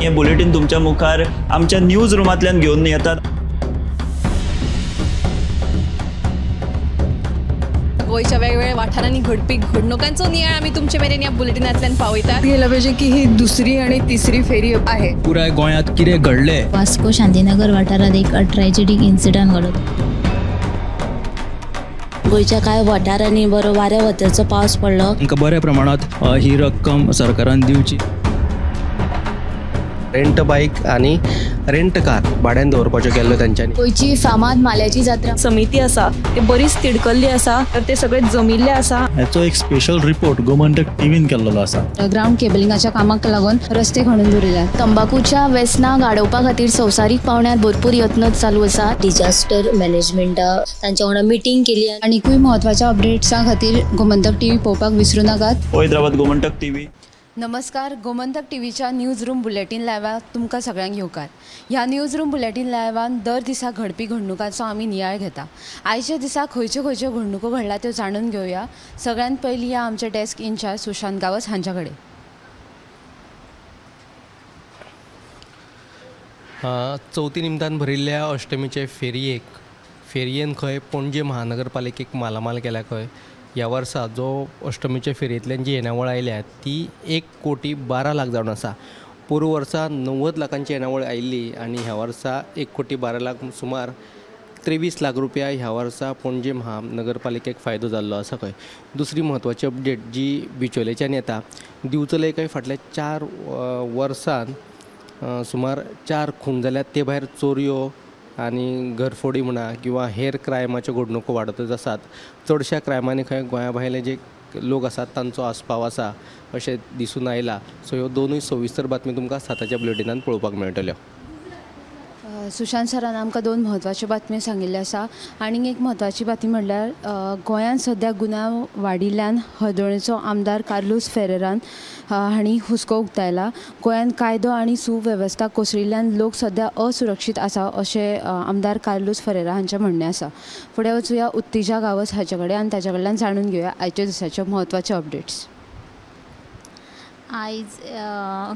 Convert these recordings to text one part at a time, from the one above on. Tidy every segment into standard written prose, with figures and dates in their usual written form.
हे बुलेटीन तुमच्या मुखार आमच्या न्यूज रुमांतल्यान घेवन येतात। गोंयच्या वेगवेगळ्या वाठारांनी घडपी घडणुकांचो नियाळ आमी तुमचे मेरेन ह्या बुलेटिनांतल्यान पावयतात। गेला पाहिजे की ही दुसरी आणि तिसरी फेरी आहे। पुराय गोंयांत कितें घडलें। वास्को शांतीनगर वाठारांत एक ट्रॅजेडीक इन्सिडंट घडलो। गोंयच्या कांय वाठारांनी बरो वाऱ्या वताचो पावस पडलो। तांकां बऱ्या प्रमाणांत ही रक्कम सरकारान दिवची। रेंट बाईक आनी रेंट कार भाड्यान दवरपाच्यो केल्ल्यो तांच्यांनी। गोंयची फामाद माल्याची जात्रा समिती आसा ते बरीच तिडकल्ली आसा, तर ते सगळे जमिल्ले आसा। हाचो एक स्पेशल रिपोर्ट गोमंतक टीव्हीन केल्लो आसा। ग्राउंड केबलिंगाच्या कामाक लागून रस्ते खणून दवरिल्यात। तंबाकूच्या व्यसनाक आडोवपा खातीर संवसारीक पावंड्यार भरपूर यत्न चालू आसा। डिजास्टर मॅनेजमेंटा तांच्या वांगडा मिटींग केली। आनीकूय म्हत्वाच्या अपडेट्सां खातीर गोमंतक टीव्ही पळोवपाक विसरूं नाकात। पळयत रावात गोमंतक टीव्ही। नमस्कार, गोमंतक टीव्हीच्या न्यूज रूम बुलेटीन लायव्हाक तुमकां सगळ्यांक येवकार। ह्या न्यूज रूम बुलेटीन लायव्हान दर दिसा घडपी घडणुकांचो आमी नियाळ घेता। आयच्या दिसा खंयच्यो खंयच्यो घडणुको घडला त्यो जाणून घेवया। सगळ्यांत पयलीं ह्या आमचे डेस्क इन्चार्ज सुशांत गांवस हांच्या कडेन। चवथी निमतान भरिल्ल्या अष्टमीचे फेरयेन खंय पणजे महानगरपालिकेक मालामाल केल्या खंय। ह्या वर्सा जो अष्टमीच्या फेरयेंतल्यान जी येणावळ आयल्या ती 1,12,00,000 जावन आसा। पोरूं वर्सा 90 लाखांची येणावळ आयिल्ली आनी ह्या वर्सा 1,12,00,000 सुमार 23 लाख रुपया ह्या वर्सा पणजे महानगरपालिकेक फायदो जाल्लो आसा खंय। दुसरी म्हत्वाची अपडेट जी बिचोलेच्यान येता, दिवचले खंय फाटल्या 4 वर्सान सुमार 4 खून जाल्यात। ते भायर चोरयो आनी घरफोडी म्हणा किंवा हेर क्रायमाच्यो घडणुको वाडतच आसात। चडश्या क्रायमांनी खंय गोंया भायले जे लोक आसात तांचो आस्पाव आसा अशें दिसून आयलां। सो ह्यो दोनूय सविस्तर बातमी तुमकां 7च्या बुलेटिनान पळोवपाक मेळटल्यो। सुशांत सरान आमकां दोन म्हत्वाच्यो बातम्यो सांगिल्ल्यो आसा। आनीक एक म्हत्वाची बातमी म्हणल्यार गोंयांत सद्या गुन्यांव वाडिल्ल्यान हळदोणेचो आमदार कार्लूस फेरेरान हांणी हुस्को उक्तायला। गोंयांत कायदो आनी सुवेवस्था कोसळिल्ल्यान लोक सद्या असुरक्षीत आसा अशें आमदार कार्लूस फेरेरा हांचें म्हणणें आसा। फुडें वचुया उत्तेजा गांवस हाचे कडेन आनी ताच्या कडल्यान जाणून घेवया आयच्या दिसाच्यो म्हत्वाच्यो अपडेट्स। आयज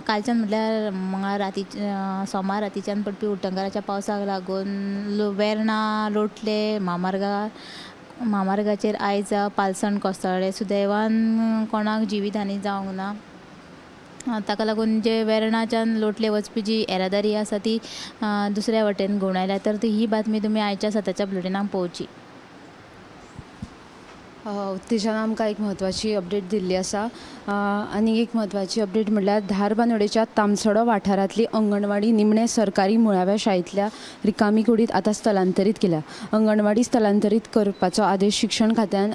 कालच्यान म्हटल्यार मंगळार राती सोमार रातीच्यान पडपी उटंगाराच्या पावसाक लागून वेर्णा लोटले म्हामार्गाचेर आयज पालसण कोसळ्ळें। सुदैवान कोणाक जिवीत हानी जावंक ना। ताका लागून जे वेर्णाच्यान लोटले वचपी जी येरादारी आसा ती दुसऱ्या वटेन घुंवडायल्या। तर ही बातमी तुमी आयच्या 7च्या बुलेटिनाक पळोवची। उत्तेजान आमकां एक म्हत्वाची अपडेट दिल्ली आसा। आनी एक म्हत्वाची अपडेट म्हणल्यार धारबांदोडेच्या तामसडो वाठारांतली अंगणवाडी निमणे सरकारी मुळाव्या शाळेंतल्या रिकामी कुडींत आतां स्थलांतरीत केल्या। अंगणवाडी स्थलांतरीत करपाचो आदेश शिक्षण खात्यान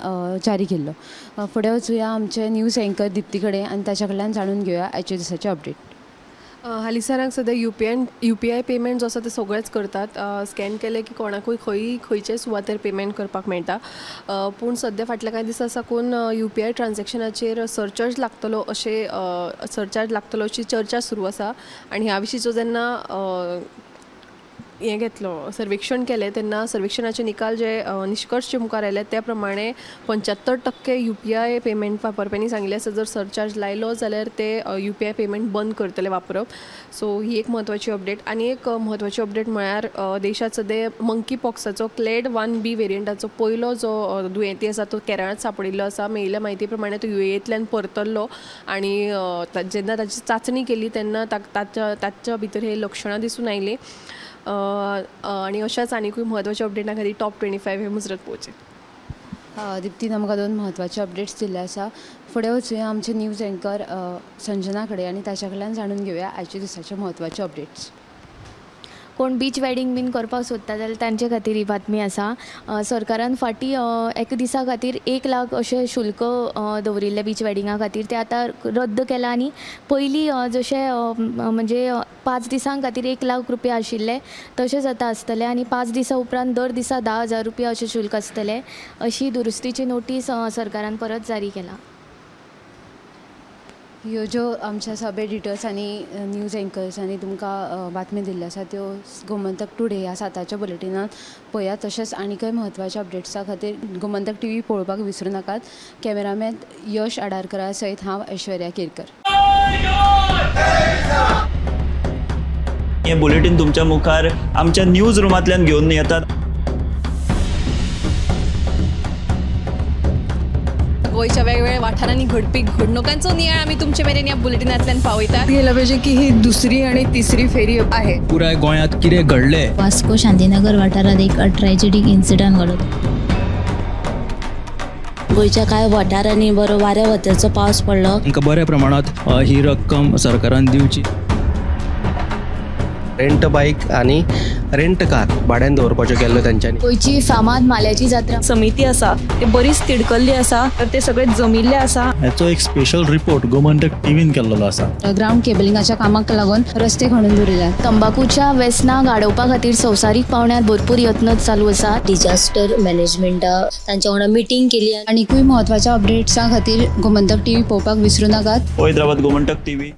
जारी केल्लो। फुडें वचुया आमचे न्यूज एंकर दिप्ती कडेन आनी ताच्या कडल्यान जाणून घेवया आयच्या दिसाचे अपडेट। हालींसराक सद्या यूपीआय पेमेंट जो आसा ते सगळेच करतात। स्कॅन केले की कोणाकूय खंय खंयचे सुवातेर पेमेंट करपाक मेळटा। पूण सद्या फाटल्या कांय दिसां साकून यूपीआय ट्रान्झॅक्शनाचेर सरचार्ज लागतलो अशें सरचार्ज लागतलो अशी चर्चा सुरू आसा। आनी ह्या विशींचो जेन्ना हें घेतलो सर्वेक्षण केलें तेन्ना सर्वेक्षणाचे निकाल जे निश्कर्श जे मुखार आयले त्या प्रमाणे 75% यूपीआय पेमेंट वापरप्यांनी सांगिल्लें आसा जर सरचार्ज लायलो जाल्यार ते यूपीआय पेमेंट बंद करतले वापरप। सो ही एक म्हत्वाची अपडेट। आनी एक म्हत्वाची अपडेट म्हळ्यार देशांत सद्या मंकी पॉक्साचो क्लेड 1B वेरियंटाचो पयलो जो दुयेंती आसा तो केरळांत सांपडिल्लो आसा। मेळिल्ल्या म्हायती प्रमाणे तो युएईंतल्यान परतल्लो आनी जेन्ना ताची चांचणी केली तेन्ना ताच्या भितर हे लक्षणां दिसून आयलीं। आनी अशाच आनीकूय म्हत्वाच्या अपडेटा खातीर टॉप 25 हे मुजरत पळोवचें। दिप्तीन आमकां दोन म्हत्वाचे अपडेट्स दिल्ले आसा। फुडें वचुया आमचे न्यूज एंकर संजना कडेन आनी ताच्या कडल्यान जाणून घेवया आयच्या दिसाचे म्हत्वाचे अपडेट्स। कोण बीच वेडिंग बीन करपाक सोदता जाल्यार तांचे खातीर ही बातमी आसा। सरकारान फाटीं एका दिसा खातीर 1 लाख अशें शुल्क दवरिल्लें बीच वेडिंगा खातीर, तें आतां रद्द केलां आनी पयलीं जशें म्हणजे 5 दिसां खातीर 1 लाख रुपया आशिल्ले तशेंच आतां आसतलें आनी 5 दिसां उपरांत दर दिसा 10,000 रुपया अशें शुल्क आसतलें अशी दुरुस्तीची नोटीस सरकारान परत जारी केला। ह्यो ज्यो आमच्या सब एडिटर्स आनी न्यूज एंकर्सांनी तुमकां बातमी दिल्ल्यो आसा त्यो गोमंतक टुडे ह्या 7च्या बुलेटिनांत पळयात। तशेंच आनीकय म्हत्वाच्या अपडेट्सा खातीर गोमंतक टीव्ही पळोवपाक विसरूं नाकात। कॅमेरामॅन यश आडारकरा सयत हांव ऐश्वर्या केरकर। हें बुलेटीन तुमच्या मुखार आमच्या न्यूज रुमांतल्यान घेवन येतात. गोंयच्या वेगवेगळ्या वाठारांनी घडपी घडणुकांचो नियाळ आमी तुमचे मेरेन ह्या बुलेटिनांतल्यान पावयतात. गेलं पाहिजे की ही दुसरी आणि तिसरी फेरी आहे. पुराय गोंयांत कितें घडलें, वास्को शांतीनगर वाठारांत एक ट्रॅजेडीक इन्सिडंट घडलो. गोंयच्या कांय वाठारांनी बरो वाऱ्या वताचो पावस पडलो. तांकां बऱ्या प्रमाणांत ही रक्कम सरकारान दिवची. रेंट बायक आनी रेंट कार भाड्यान दवरपाच्यो केल्ल्यो तेंच्यांनी. गोंयची फामाद माल्याची जात्रा समिती आसा ते बरीच तिडकल्ली आसा, तर ते सगळे जमिल्ले आसा. हाचो एक स्पेशल रिपोर्ट गोमंतक टीव्हीन केल्लो आसा. ग्रावंड केबलिंगाच्या कामाक लागून रस्ते खणून दवरिल्यात. तंबाकूच्या वेसनाक आडोवपा खातीर संवसारीक पावंड्यार भरपूर यत्न चालू आसा. डिजास्टर मॅनेजमेंटा तांच्या वांगडा मिटींग केली. आनीकूय म्हत्वाच्या अपडेट्सां खातीर गोमंतक टीव्ही पळोवपाक विसरूं नाकात. पळयत रावात गोमंतक टीव्ही.